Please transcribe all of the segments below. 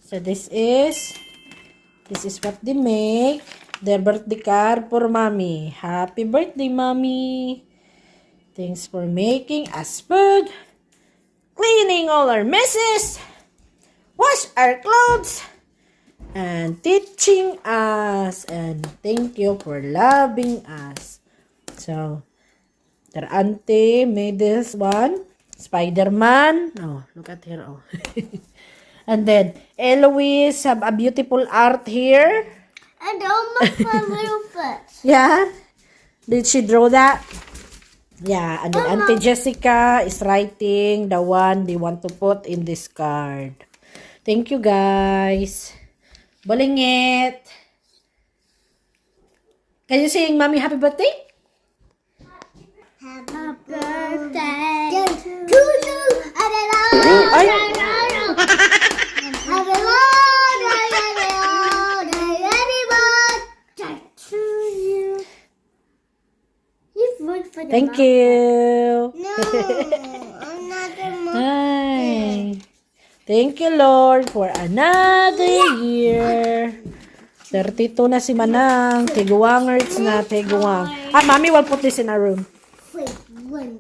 So this is what they make. Their birthday card for Mommy. Happy birthday, Mommy. Thanks for making us food, cleaning all our messes, wash our clothes, and teaching us. And thank you for loving us. So, their auntie made this one. Spider-Man. Oh, look at her. Oh. And then, Eloise have a beautiful art here. And almost my little foot. Yeah. Did she draw that? Yeah. And then Auntie Jessica is writing the one they want to put in this card. Thank you, guys. Balingit. Can you sing "Mommy, happy birthday"? Happy birthday to you. Ay! Happy birthday, happy birthday to you. You vote for the Thank you. No, I'm not the mom. Ay. Thank you, Lord, for another year. 32 na si Manang. Tiguangerts na, tiguang. Ah, Mommy will put this in our room. Wait, one.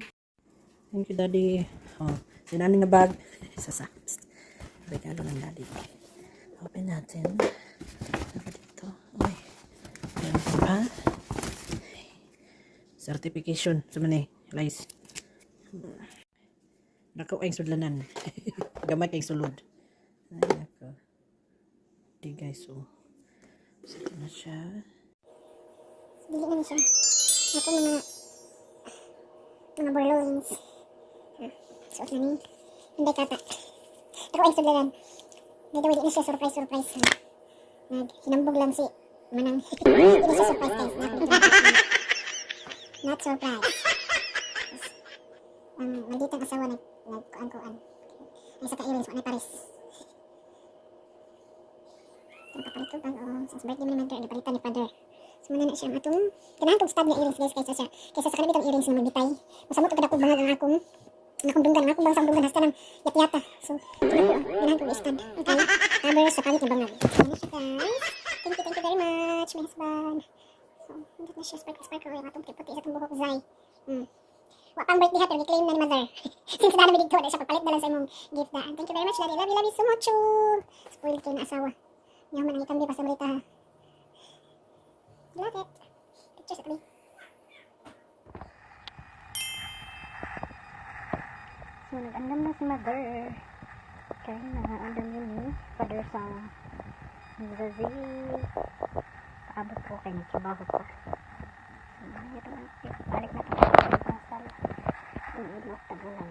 Thank you, Daddy. Oh, sinani nga bag. Sa socks. Regalo ng Daddy. Open natin. Ano ba dito? Uy. Meron pa ba? Certification. Sa man eh. Lies. Nako ay sudlanan. Gamay kay sulod. Ay, nako. Di guys, oh. So, ito na siya. Dili na ni siya. Ako mga borrowings. Ha, suot na ni. Hindi kata. Ako ay sudlanan. By the way, di na siya surprise surprise. Ha. Naghinambog lang si Manang. Di na siya surprise, guys. Not surprise. Ang malditang asawa nag nagkuan-kuan. Ay sa ka-earrings, wala pares. Nagpapalit ko pag oh, since birthday man ni Mother, gipalitan ni Father. So muna na siya ang atong ganahan kog stud nga earrings, guys, kaysa sa kanang earrings nga magbitay. Mosamot og kadakog bangag ang akong dunggan, ang akong bangsang dunggan hasta nang yat-yata. So, ito ko, ganahan kog stud. Okay? Cover sa pangit nga bangag. So, na siya, guys. Thank you very much, my husband. So, hindi na siya sparkle sparkle yung atong puti sa atong buhok zay. Wa pang birthday ha, pero gi-claim na ni Mother. Since na namin dito, na siya pagpalit na lang sa imong gift daan. Thank you very much, Daddy. Love you so much. Oh. Spoiled kayo na asawa. Yaman ang ikambi pa sa malita ha. Love it. Pictures at me. So, nag-andam na si Mother. Kaya nag-andam yun ni Father sa Zazi. Paabot ko kay trabaho pa. So, ito lang. Balik na ito. Pasal. Iilok tagulan.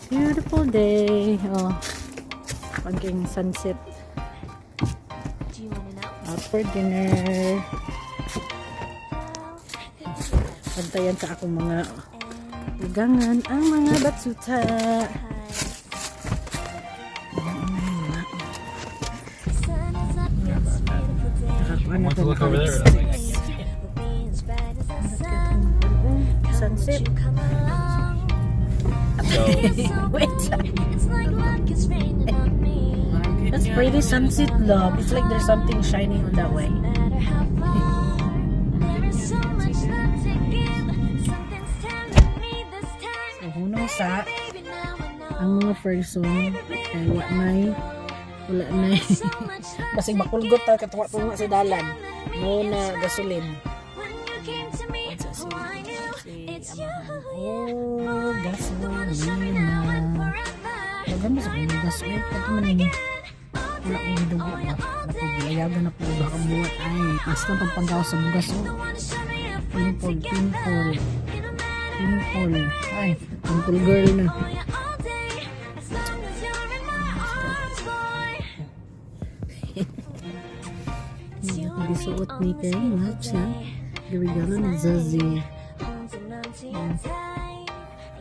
Beautiful day. Oh. Pagking sunset. Do you want to know? Out for dinner. Bantayan sa akong mga dugangan ang mga batsuta. Sun is up, it's a beautiful day. Nakakuha I na want to ito look over there. And I'm like, We'll be as bright as the sun. Sunset. Won't you come along? So Wait. It's like luck is raining on me. That's pretty sunset, love. It's like there's something shining on that way. No matter how far, there is so much love to give. Something's telling me this time. So, hunong sa Baby, now I know. Ang mga person kay wa nay wala nay So much love basig makulgot ta katuwa tunga sa dalan no na gasolin. when you came to me. Unsa si Oh, I knew si it's you. amahan. Oh, The one to show me now and gasolina. forever. Daghan ba sa kong gas eh kadto man ni wala akong gidugo ba naku gilayagan na po baka buhat ay basta pagpanggawas sa bugas oh. Pimple, pimple, pimple, ay pimple girl na. Oh, yeah, all day. As long as you're in my arms, boy. It's you and me Gisuot on ni this kay beautiful match na day. regalo ni Zazie. Holding on to you tight. I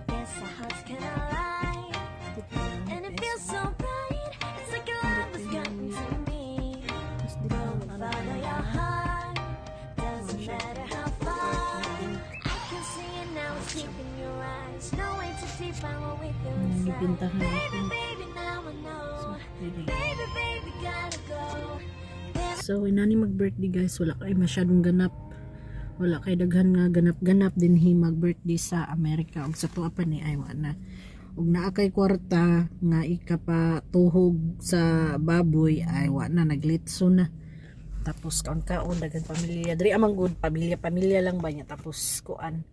guess our hearts can collide. And it feels so right. It's like your love has gotten to me. Go and follow your heart. Doesn't matter how far. I can see it now. It's deep in your eyes. No way to define what we feel inside. Gipintahan Baby, ako. baby, Diri. Baby, baby, gotta go. So, inani mag-birthday, guys, wala kay masyadong ganap. Wala kay daghan nga ganap-ganap dinhi mag-birthday sa Amerika ug sa tuwa pa ni ay wa na. Ug naa kay kwarta nga ikapatuhog sa baboy ay wa na, naglitso na. Tapos kaon-kaon daghan pamilya. Diri amang good pamilya, pamilya lang ba niya, tapos kuan.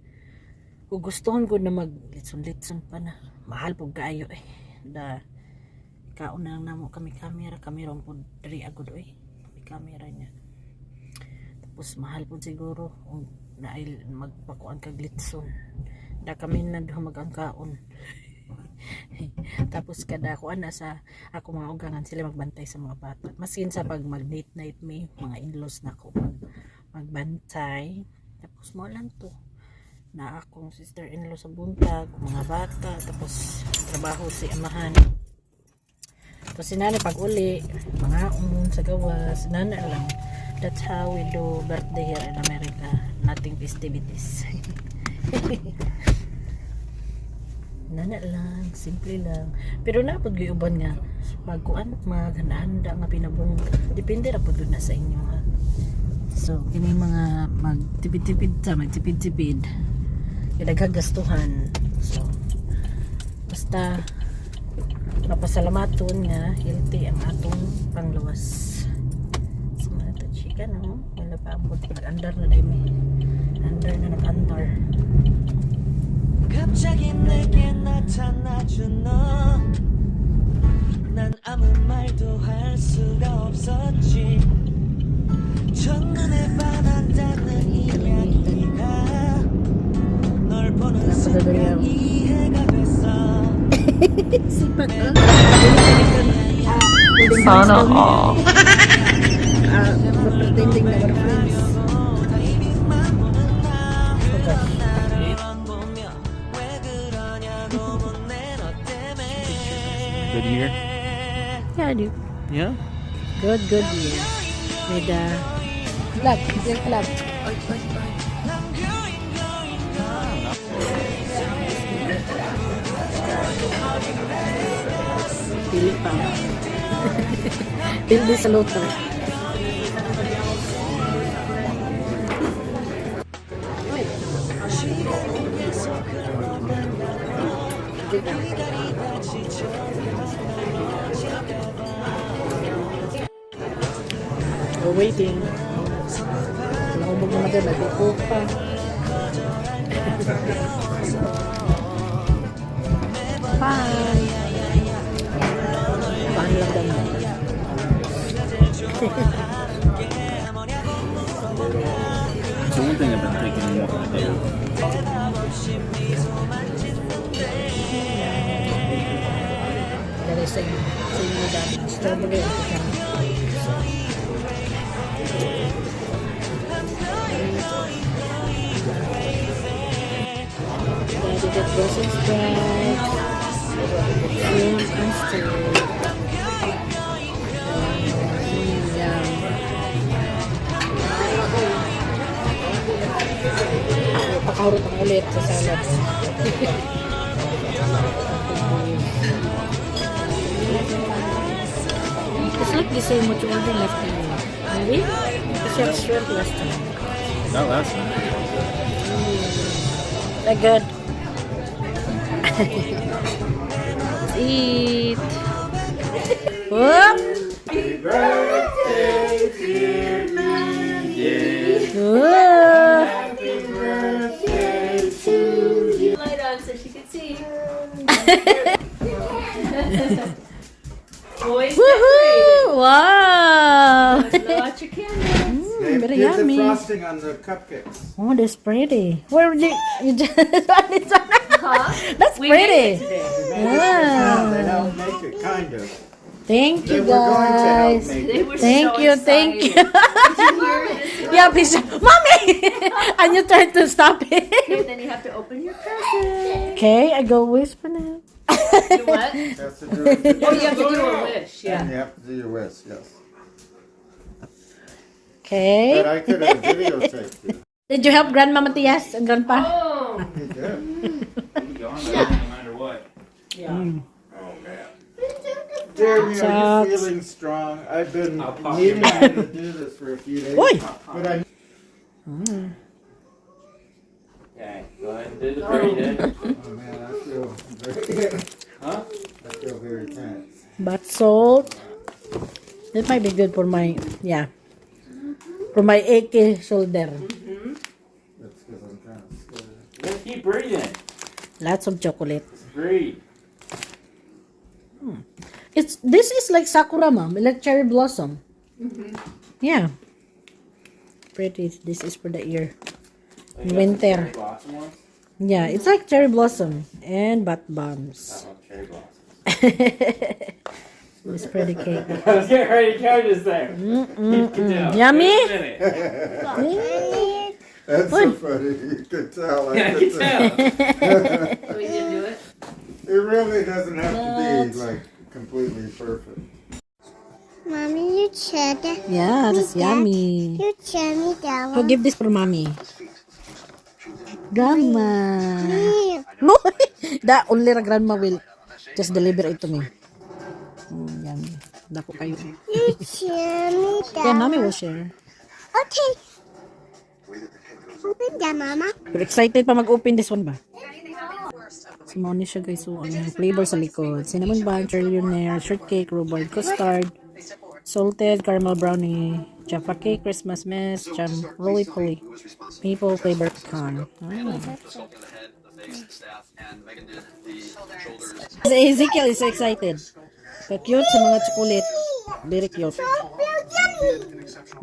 Kung gustuhon gud na mag litson-litson pa na. Mahal pud kaayo eh. Da kaon na lang namo kami camera kami ron pud diri agud oy. May camera niya. Tapos mahal pud siguro kung naay magpakuan kag litson. Da kami na duha mag-angkaon. Tapos kada kuan na sa ako mga ugangan sila magbantay sa mga bata. Maskin sa pag mag date night may mga in-laws na ko magbantay. Tapos mo lang to na akong sister-in-law sa buntag, mga bata, tapos trabaho si amahan. Tapos si nanay pag uli, mga umon sa gawas, nanay lang. That's how we do birthday here in America. Nothing festivities. Nana lang, simple lang. Pero na pud uban nga magkuan, maghanda nga pinabong. Depende ra pud na sa inyo ha. So kini mga magtipid-tipid ta, magtipid-tipid. Kay daghang gastuhan. So basta mapasalamaton nga healthy ang atong panglawas. So mga to chika no, wala pa ang buti nag-andar na dai mi. Andar na nag-andar. 갑자기 내게 나타나준 너. 난 아무 말도 할 수가 없었지. 첫눈에 반한다는 이야기가 널 보는 순간 이해가 됐어. Sipat ah. Sana all. Ah, we're pretending na we're friends. 타이밍만 보는 나. Okay. 나를 보며 왜 그러냐고 묻네 너 때문에. Good year. Yeah, I do. Yeah. Good, good year. With the clap, your clap. I'm going, going, going. Pili pa. Pili sa luto. We're waiting. Nahubog naman dyan, nagkukook pa. Bye! Paano lang daw naman? So one thing I've been thinking more to do. Dali sa inyo. Sa inyo dami. Strawberry ang tikang. Daddy got Brussels sprouts, shrimp and steak. Yum. Pakahurot ang ulit sa salad. It's like the same what you ordered last time. Maybe? Because you have shrimp last time. Not last time. That good. Let's eat. Whoop! Happy birthday, dear me. Whoop! Happy birthday to you. Light on so she could see. Boys Woohoo! Wow! decorated. Blow out your candles. They Very did the yummy. frosting on the cupcakes. Oh, that's pretty. Where did you just this one? Huh? That's We made pretty. it today. They made it Wow. They helped make it, kind of. Thank They you were going to help guys. make They it. were Thank so you, thank you. excited. Did you hear this? Yeah, please. Mommy! And you tried to stop it. Okay, then you have to open your present. Okay, I go whisper now. Do what? Has to do it. Oh, you have to do a wish. And Yeah. you have to do your wish, yes. Okay. But I could have videotaped you. Did you help Grandma Matias and Grandpa? Oh. He did. No matter what. Yeah. Oh, man. Jeremy, are you Socks. Feeling strong? I've been I'll pop needing your you to do this for a few days. Oy! But I Okay, go ahead and do the breathing. Oh man, I feel very, Huh? I feel very tense. Bath salt. That might be good for my, yeah. For my achy shoulder. That's because I'm kind of scared. Just keep breathing. Lots of chocolate. Just breathe. It's This is like sakura, ma'am. Like cherry blossom. Yeah. Pretty. This is for the ear. Oh, you got some Winter. cherry blossom ones? Yeah, it's like cherry blossom and bath bombs. I love cherry blossoms. This pretty cake. I was getting ready to go just there. You can tell. Yummy? Wait a minute. That's so funny. You could tell. I Yeah, I could can tell. So we didn't do it? It really doesn't have to be like completely perfect. Mommy, you check. Yeah, that's yummy. You check me down. Who give this for mommy? Grandma. No, that only ra grandma will just deliver it to me. Yummy. Dako kayo. You cheer me Yeah, down. mommy will share. Okay. Open that, Mama. Pero excited pa mag-open this one ba? So, mao ni siya, guys. So, ang flavor sa likod. Cinnamon bun, trillionaire, shortcake, rhubarb custard, salted caramel brownie, jaffa cake, Christmas mess, jam, roly poly, maple flavor pecan. Si Ezekiel is so excited. Ka-cute sa mga chocolate. Very cute.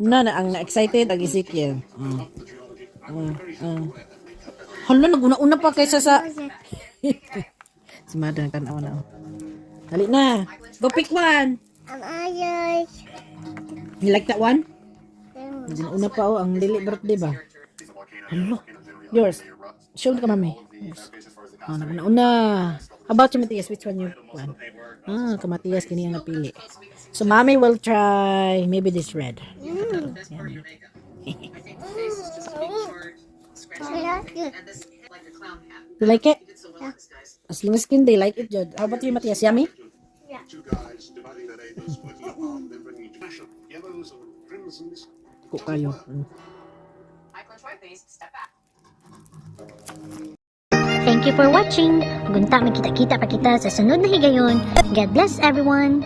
Na, na, ang excited ang Ezekiel. Hala, naguna-una pa kaysa sa. Si Mother nagtanaw na. Oh. Dali na. Go pick one. I'm ayos. You like that one? Una pa oh, ang dili birthday ba? Hala. Yours. Show ka, mami. Yours. Oh, naguna-una. How about you, Matias? Which one you want? Ah, ka Matias, kini ang napili. So, mommy will try maybe this red. Yan. You like it? As long as skin, they like it, jud. How about you, Matias? Yummy? Ko kayo. Thank you for watching. Ug unta magkita-kita pa kita sa sunod na higayon. God bless everyone.